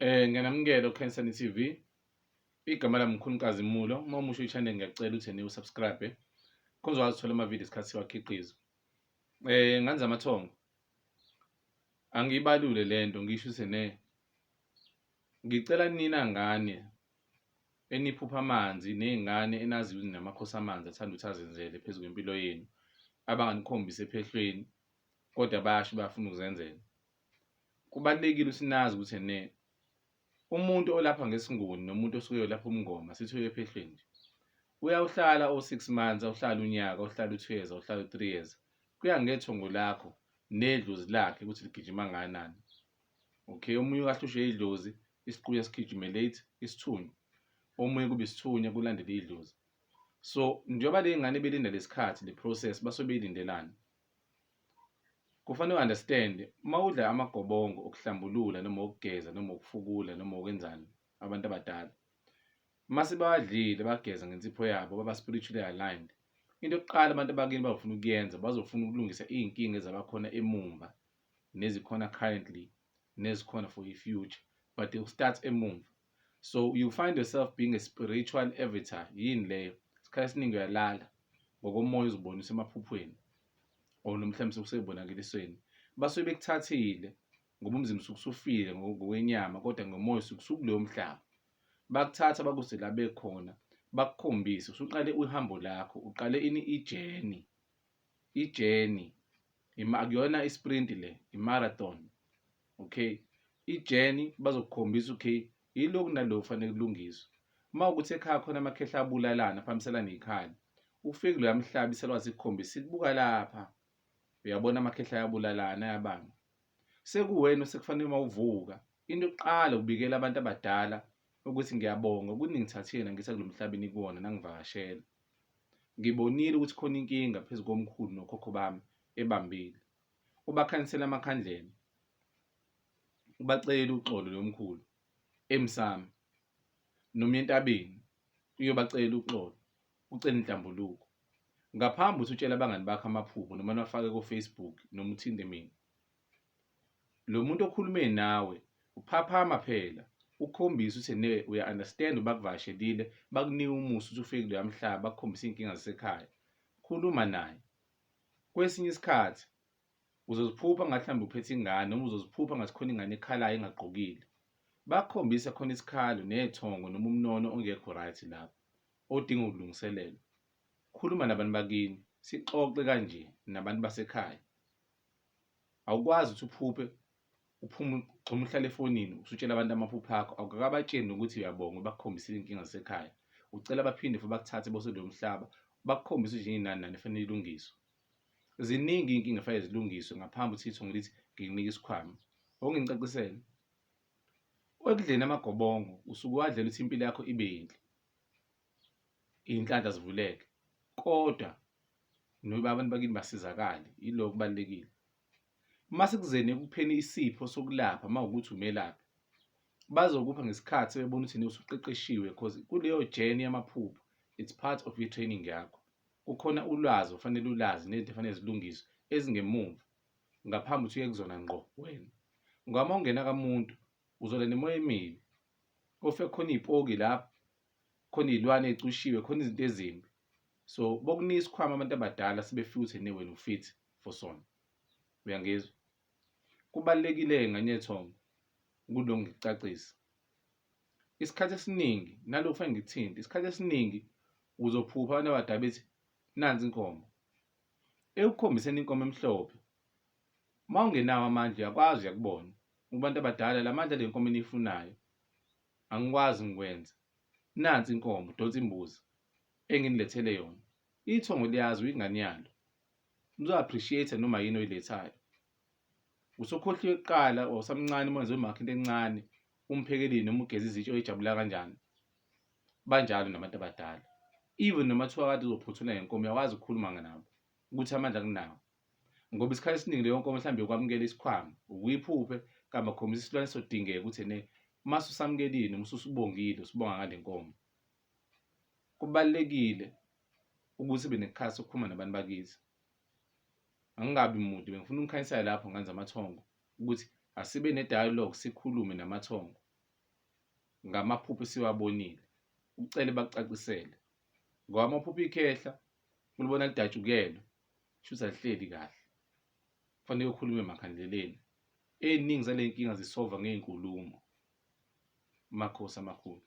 Ngiyanamukela kuKhanyisani TV. Igama lami Mkhulu Nkazimulo. Uma umusha i-channel ngiyacela ukuthi ni usubscribe. Khona uzokwazi ukuthola ama-video isikhathi siwakhiqiza. Ngane zamathongo. Angiyibalule lento ngisho ukuthi ne ngicela nina ngane eniphupha amanzi ney'ngane enaziyo ukuthi namakhosi amanzi athanda ukuthi azenzele phezu kwempilo yenu abanganikhombisi ephehlweni kodwa bayasho bayafuna ukuzenzela. Kubalulekile ukuthi nazi ukuthi ene umuntu olapha ngesinguni nomuntu osuke eyolapha umngoma sithi uye ephehlweni nje uyawuhlala o-six months awuhlala unyaka awuhlala u-two years awuhlala u-three years kuya ngethongo lakho nedlozi lakhe ukuthi ligijima kangakanani. Okay, omunye ukahlushwe idlozi isiquya sigijime late isithunywa omunye kube isithunywa kulandele idlozi. So njengoba le ngane belinda lesikhathi le process basuke beyilindelani. Kufanele u-understand uma udla amagobongo okuhlambulula noma okugeza noma okufukula noma okwenzani abantu abadala uma sebawadlile bageza ngensipho yabo baba spiritually aligned into yokuqala abantu abakini bazofuna ukuyenza bazofuna ukulungisa iy'nkinga ezabakhona emumva nezikhona currently nezikhona for i-future but they will start emumva. So you find yourself being a spiritual avatar. Yini leyo? Isikhathi esiningi uyalala ngokomoya uzibona usemaphuphweni or noma mhlawumbe sekuseyibonakalisweni basuke bekuthathile ngoba umzimba usuke usufile ngokwenyama kodwa ngomoya usuke usukuleyo mhlaba. Bakuthatha bakuse la bekhona bakukhombise usuqale uhambo lakho uqale ini i-journey i-journey akuyona i-sprint le i-marathon. Okay, i-journey bazokukhombisa okay yilokhu nalokhu kufanele kulungiswe. Uma ukuthi ekhaya khona amakhehla abulalana aphamiselana iy'khali, ufike kuloya mhlaba isalwazi sikukhombisa sikubuka lapha uyabona amakhehla ayabulalana ayabanga. Sekuwena osekufanele uma uvuka into yokuqala ubikela abantu abadala ukuthi ngiyabonga ukuthi ningithathile nangisa kulo mhlaba enikuwona nangivakashela. Ngibonile ukuthi khona inkinga phezu komkhulu nokhokho bami ebambile. Ubakhanyisela amakhandlela ubacele uxolo lo mkhulu emsamo noma entabeni uyobacela uxolo ucela inhlambuluko ngaphambi ukuthi utshele abangani bakho amaphupho noma niwafake ko-Facebook noma uthinte mina. Lo muntu okhulume nawe uphaphama phela ukukhombisa ukuthi ne uya-understand bakuvakashelile bakunika umusa ukuthi ufike kuloya mhlaba bakukhombisa iy'nkinga zasekhaya. Khuluma naye. Kwesinye isikhathi uzoziphupha ngathi mhlawumbe uphethe ingane noma uzoziphupha ngathi khona ingane ekhalayo engagqokile. Bakukhombisa khona isikhalo nethongo noma umnono ongekho right lapho odinga ukulungiselelwa. Khuluma nabantu bakini sixoxe kanje nabantu basekhaya. Awukwazi ukuthi uphuphe uphume ugxume uhlale efonini usutshela abantu amaphupho akho awukakabatsheli nokuthi uyabonga bakukhombisile iy'nkinga zasekhaya. Ucela baphinde futhi bakuthathe bose kuloyo mhlaba bakukhombise nje inani nani efanele ilungiswe. Ziningi iy'nkinga efanele zilungiswe ngaphambi ukuthi ithongo lithi ngikunika isikhwama. Awungicacisele. Ekudleni amagobongo usuke uwadlela ukuthi impilo yakho ibe yinhle, iy'nhlanhla zivuleke kodwa noba abantu bakini basizakale yiloko kubalulekile. Uma sekuzeni ekupheni isipho sokulapha uma ukuthi umelaphi bazokupha ngesikhathi sebebona ukuthi usuqeqeshiwe cause kuleyo journey yamaphupho it's part of i-training yakho. Kukhona ulwazi ofanele ulazi nezinto efanele zilungiswe ezingemumva ngaphambi ukuthi uye kuzona ngqo wena. Ngoba uma ungena kamuntu uzola nemoya emibi kofike khona iy'poki lapho khona iy'lwane ey'cushiwe khona izinto ezimbi. So bokunika isikhwama abantu abadala sebefika ukuthi ene wena u-fit for sona. Uyangizwa? Kubalulekile-ke ngane yethongo kulokhu ngikucacise. Isikhathi esiningi nalokhu kufanele ngikuthinte, isikhathi esiningi uzophupha abantu abadala bethi nansi inkomo. Ekukhombiseni inkomo emhlophe, uma ungenawo amandla uyakwazi uyakubona kubantu abadala la mandla le nkomo eniyifunayo angikwazi ngikwenza. Nansi inkomo, donsa imbuzi enginilethele yona. Ithongo liyazi uyingane yalo. Uzo-appreciate noma yini oyilethayo. Usukhohliwe kuqala wawusamncane uma wenze umakho into encane umphekelile noma ugeza izitsha oyijabula kanjani. Banjalo nabantu abadala. Even noma kuthiwa kade uzophuthula ngenkomo uyakwazi ukukhuluma nabo ukuthi amandla kunawo. Ngoba isikhathi esiningi leyo nkomo mhlawumbe yokwamukela isikhwama ukuyiphuphe kamba khombisa isilwane sodingeka ukuthi ene mase usamukelile noma ususibongile usibonga ngale nkomo. Kubalulekile ukuthi sibe nekhathi sokukhuluma nabantu bakithi. Angingabi mude bengifuna ukukhanyisela lapho ngane zamathongo ukuthi asibe ne-dialogue sikhulume namathongo. ngamaphupho esiwabonile, ucele bakucacisele. Ngoba uma uphupha ikhehla ulibona lidatshukelwe, shuthi alihleli kahle. Kufanele ukhulume emakhandleleni. Ey'ningi zale nkinga zisova ngey'nkulumo. Makhosi amakhulu.